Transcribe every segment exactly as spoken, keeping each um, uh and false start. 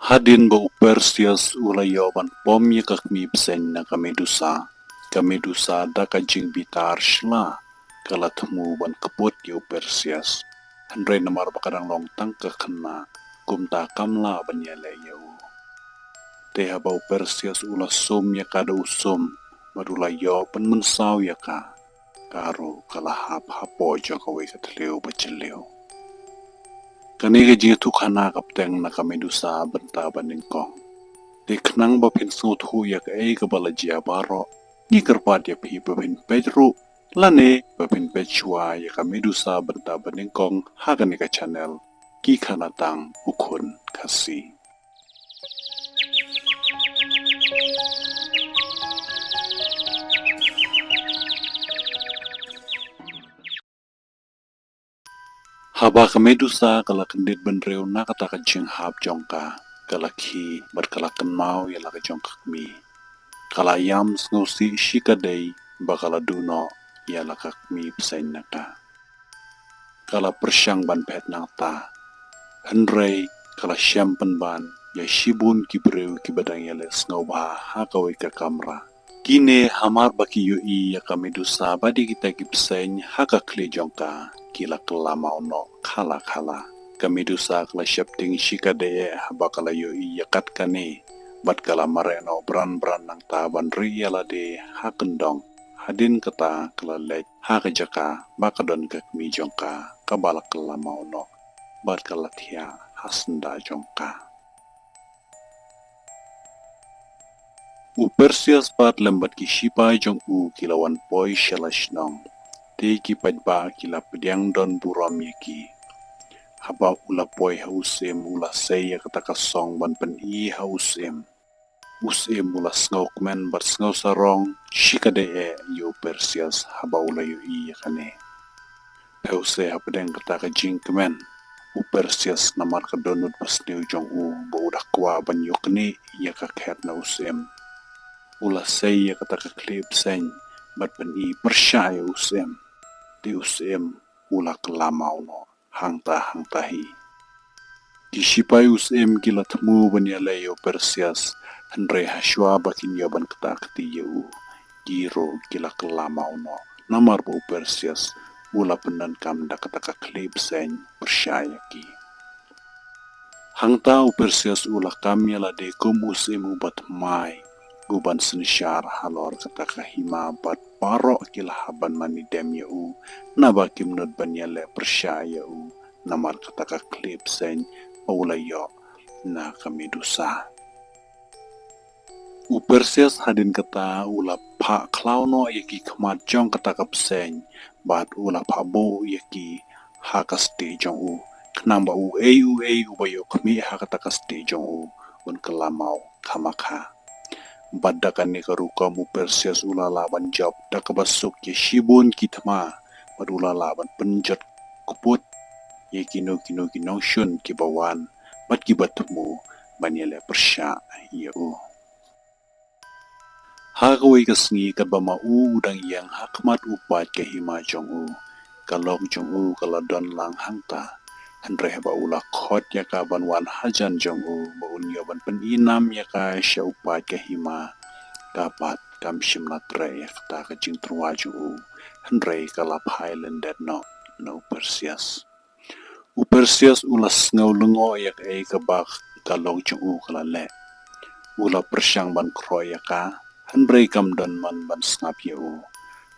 Hadien ba u Perseus u la ïoh ban pom ïa ka kmie bseiñ na ka Medusa, ka Medusa da ka jingbitar shla ka la thmu ban kput ïa u Perseus. Hynrei namar ba ka dang long tang ka khynnah, kumta kam lah ban ïaleh ïa u. Te haba u Perseus u la sum ïa ka da u sum, bad u la ïoh pynmynsaw ïa ka, ka ruh ka la hap hapoh jong kawei ka thliew ba jylliew. Kane ka jingïathuhkhana ka bteng na ka Medusa bynta ba nyngkong. Te khnang ba phin sngewthuh ïa kaei kaba la jia baroh, ngi kyrpad ïa phi ba phin peit ruh, lane ba phin peit shuwa ïa ka Medusa bynta ba nyngkong ha kane ka channel, Ki Khana Tang U Khun Khasi. Haba ka Medusa ka la kyndit bynriew na kata ka jinghap jong ka, ka la khie bad ka la kynmaw ïa la ka jong ka kmie. Ka la ïam sngewsih shikatdei ba ka la duh noh ïa la ka kmie bseiñ na ka. Ka la pyrshang ban phet nangta, hynrei ka la shem pynban ïa shibun ki briew kiba dang ïaleh sngewbha ha kawei ka kamra. Kine hamar ba ki ïohi ïa ka Medusa bad ïa kita ki bseiñ ha ka khlieh jong ka, ki la kylla maw noh khala khala. Ka Medusa ka la sheptieng shikatdei eh haba ka la ïohi ïa kat kane, bad ka la mareh noh bran bran nangta ban rieh ïa lade ha kyndong. Hadien kata ka la leit ha ka jaka ba ka don ka kmie jong ka kaba la kylla maw noh, bad ka la thiah ha syndah jong ka. U Perseus pat lem bad ki shipai jong u ki la wan poi sha la shnong. Te ki paidbah ki la pdiang don burom ïa ki. Haba u la poi ha u syiem u la sei ïa kata ka song ban pyni ha u syiem. U syiem u la sngewkmen bad sngewsarong shikatdei eh ïa u Perseus haba u la ïohi ïa kane. Phewse hapdeng kata ka jingkmen, u Perseus namar ka dohnud basniew jong u ba u da kwah ban ïoh knieh ïa ka khet na u syiem, u la sei ïa kata ka khlieh bseiñ bad pyni pyrshah ïa u syiem. Te u syiem u la kylla maw noh hangta hangta hi. Ki shipai u syiem ki la thmu ban ïaleh ïa u Perseus, hynrei hashwa ba kin ïoh ban ktah kti ïa u, ki ruh ki la kylla maw noh namar ba u Perseus u la pyndonkam da kata ka khlieh bseiñ pyrshah ïa ki. Hangta u Perseus u la kam ïa lade kum u syiem uba thymmai, uban synshar halor kata ka hima bad baroh ki la hap ban mane dem ïa u, naba kim nud ban ïaleh pyrshah ïa u namar kata ka khlieh bseiñ ba u la ïoh na ka Medusa. U Perseus hadien kata u la phah khlaw noh ïa ki khmat jong kata ka bseiñ bad u la phah buh ïa ki ha ka stieh jong u, khnang ba uei uei uba ïoh khmih ha kata ka stieh jong u un kylla maw khamakha. Bad da kane ka rukom u Perseus u la lah ban jop da kaba suk ïa shibun ki thma, bad u la lah ban pynjot kput ïa kino kino ki nongshun kiba wan bad kiba thmu ban ïaleh pyrshah ïa u. Ha kawei ka sngi katba ma u u dang ïeng ha khmat u paid ka hima jong u, ka lok jong u ka la don lang hangta. Hynrei haba u la khot ïa ka ban wan hajan jong u ba un ïoh ban pyni nam ïa ka sha u paid ka hima, ka pat kam shym la treh ïa kata ka jingtyrwa jong u, hynrei ka la phai lyndet noh na u Perseus. U Perseus u la sngew lyngngoh ïa kaei kaba ka lok jong u ka la leh. U la pyrshang ban khroh ïa ka, hynrei kam don man ban sngap ïa u.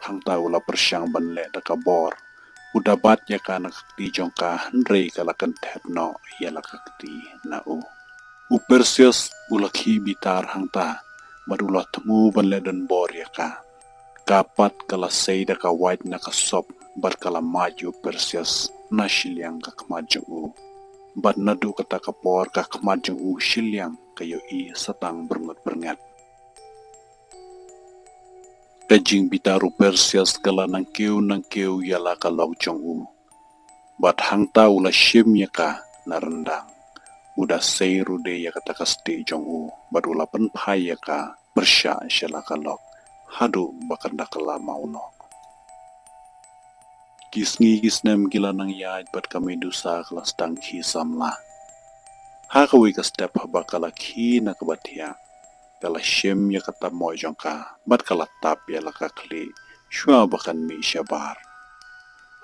Hangta u la pyrshang ban leh da ka bor. U da bat ïa ka na ka kti jong ka, hynrei ka la kynthet noh ïa la ka kti na u. U Perseus u la khih bitar hangta, bad u la thmu ban leh donbor ïa ka. Ka pat ka la sei da ka wait na ka sop, bad ka la mad ïa u Perseus na shiliang ka khmat jong u. Bad naduh kata ka por ka khmat jong u shiliang ka ïohi satang byrngut byrngat. Ka jingbitar u Perseus ka la nangkiew nangkiew ïa la ka lok jong u. Bad hangta u la shim ïa ka na ryndang. U da sei ruh de ïa kata ka stieh jong u, bad u la pynphai ïa ka pyrshah sha la ka lok, haduh ba kan da kylla maw noh. Ki sngi ki snem ki la nang ïaid bad ka Medusa ka la sdang khie samla. Ha kawei ka step haba ka la khie na kaba thiah, ka la shim ïa ka tamo jong ka bad ka la tap ïa la ka khlieh shuwa ba kan mih shabar.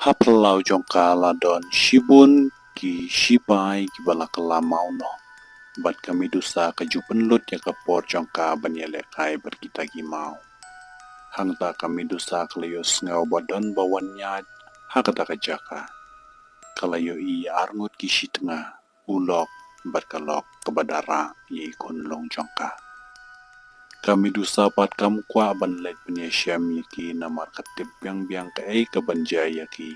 Ha phyllaw jong ka la don shibun ki shipai kiba la kylla maw noh, bad ka Medusa ka ju pynlut ïa ka por jong ka ban ïalehkai bad kita ki maw. Hangta ka Medusa ka la ïohsngew ba don ba wan ïaid ha kata ka jaka. Ka la ïohi ïa arngut ki shitnga, u lok bad ka lok kaba da rah ïa i khunlung jong ka. Ka Medusa pat kam kwah ban leit pynïashem ïa ki namar ka tip biang biang kaei kaban jia ïa ki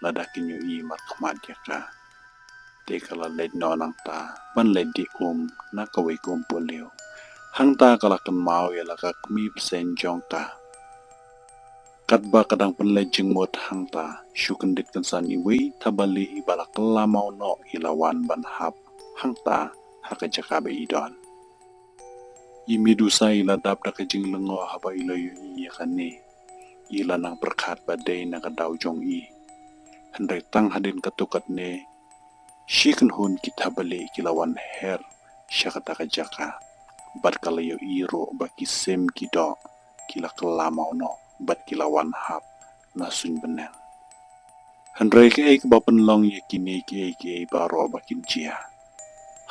lada kin ïohi markhmat ïa ka. Te ka la leit noh nangta ban leit dih um na kawei ka umpohliew. Hangta ka la kynmaw ïa la ka kmie bseiñ jong ka. Katba ka dang pynleit jingmut hangta, shu kyndit kynsan iwei i thapbalieh iba la kylla maw noh i la wan ban hap hangta ha ka jaka ba i don. I Medusa i la dap da ka jinglyngngoh haba i la ïohi ïa kane. I la nang pyrkhat ba dei na ka daw jong i. Hynrei tang hadien katto katne, shi kynhun ki thapbalieh ki la wan her sha kata ka jaka. Bad ka la ïohi ruh ba ki sim ki doh ki la kylla maw noh bad ki la wan hap na suiñ bneng. Hynrei kaei kaba pynlong ïa kine kiei kiei baroh ba kin jia?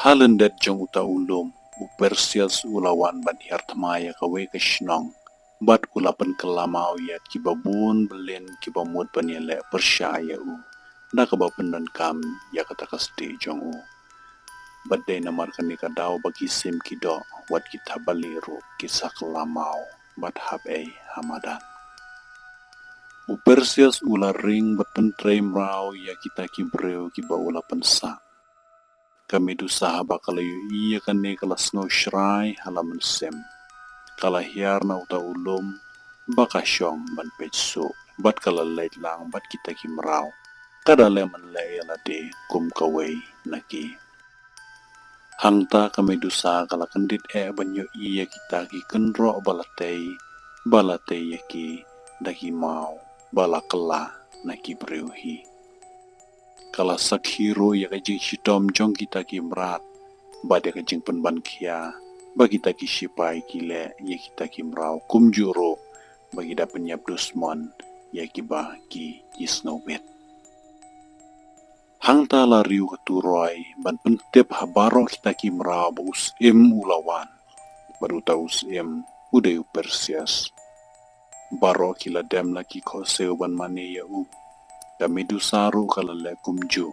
Ha lyndet jong uta u lum, u Perseus u la wan ban hiar thma ïa kawei ka shnong. Bad u la pynkylla maw ïa kiba bun byllien kiba mut ban ïaleh pyrshah ïa u da kaba pyndonkam ïa kata ka stieh jong u. Bad dei namar kane ka daw ba ki sim ki doh, wat ki thapbalieh ruh ki sa kylla maw bad hap ei ha madan. U Perseus u la ring bad pyntrei mraw ïa kita ki briew kiba u la pynsah. Ka Medusa haba ka la ïohi ïa kane ka la sngew shrai ha la mynsiem. Ka la hiar na uta u lum ba ka shong ban peit suh bad ka la leit lang bad kita ki mraw. Ka da leh mynleh ïa lade kum kawei na ki. Hangta ka Medusa ka la kyndit eh ban ïohi ïa kita ki kynroh ba la tei, ba la tei ïa ki da ki maw ba la kylla na ki briew hi. Ka la sakhi ruh ïa ka jingshitom jong kita ki mrad bad ïa ka jingpynban khia ba kita ki shipai ki leh ïa kita ki mraw kumjuh ruh ba ki da pynïap dusmon ïa kiba ki ïasngewbit. Hangta la riew ka turoi ban pyntip ha baroh kita ki mraw ba u syiem u la wan. Bad uta u syiem u dei u Perseus. Baroh ki la dem la ki khohsiew ban mane ïa u. Ka Medusa ruh ka la leh kumjuh.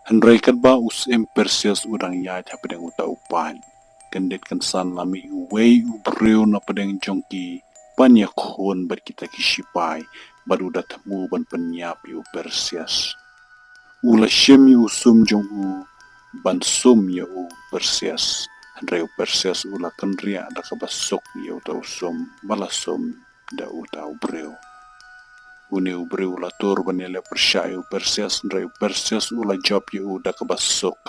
Hynrei katba u syiem Perseus u dang ïaid hapdeng uta u paid, kyndit kynsan la mih uwei u briew na pdeng jong ki ban ïakhun bad kita ki shipai bad u da thmu ban pynïap ïa u Perseus. U la shim ïa u sum jong u ban sum ïa u Perseus. Hynrei u Perseus u la kynriah da kaba suk ïa uta u sum ba la sum da uta u briew. Une u briew u la tur ban ïaleh pyrshah ïa u Perseus, hynrei u Perseus u la jop ïa u da kaba suk.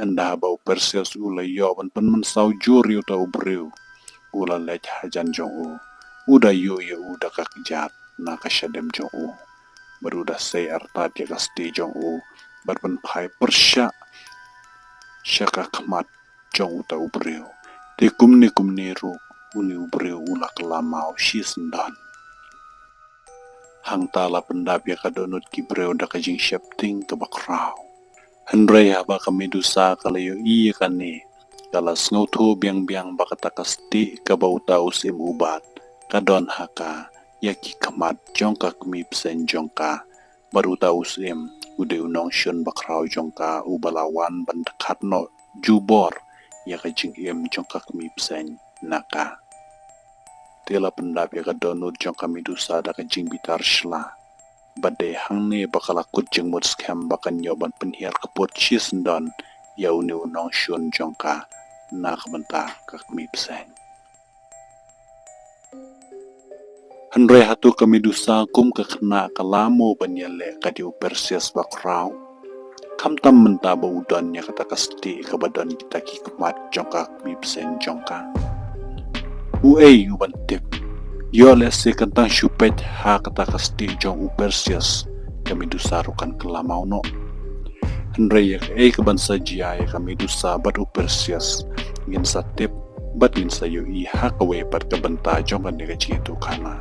Ynda haba u Perseus u la ïoh ban pynmynsaw jur ïa uta u briew, u la leit hajan jong u. U da ïuh ïa u da ka kjat na ka shadem jong u. Bad u da sei artat ïa ka stieh jong u bad pynphai pyrshah sha ka khmat jong uta u briew. Te kumne kumne ruh une u briew u la kylla maw shisyndon. Hangta la pyndap ïa ka dohnud ki briew da ka jingsheptieng kaba khraw. Hynrei haba ka Medusa ka la ïohi ïa kane, ka la sngewthuh biang biang ba kata ka stieh kaba uta u syiem u bat ka don ha ka ïa ki khmat jong ka kmie bseiñ jong ka. Bad uta u syiem u dei u nongshun bakhraw jong ka uba la wan ban dkhat noh jubor ïa ka jingim jong ka kmie bseiñ na ka. Te la pyndap ïa ka dohnud jong ka Medusa da ka jingbitar shla. Bad dei hangne ba ka la kut jingmut skhem ba kan ïoh ban pynhiar kput shisyndon ïa une u nongshun jong ka na ka bynta ka kmie bseiñ. Hynrei hato ka Medusa kum ka khynnah ka la mo ban ïaleh kat ïa u Perseus bakhraw? Khamtam mynta ba u don ïa kata ka stieh kaba don kita ki khmat jong ka kmie bseiñ jong ka. Uei u ban tip? Ïoh lehse kan tang shu peit ha kata ka stieh jong u Perseus, ka Medusa ruh kan kylla maw noh. Hynrei ïa kaei kaban sa jia ïa ka Medusa bad u Perseus ngin sa tip bad ngin sa ïohi ha kawei pat ka bynta jong kane ka jingïathuhkhana.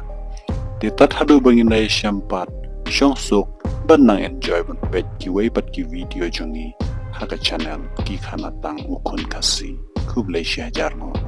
Te tad haduh ba ngin ïashem pat, shong suk bad nang enjoy ban peit kiwei pat ki video jong ngi ha ka channel Ki Khana Tang U Khun Khasi. Khublei shihajar nguh.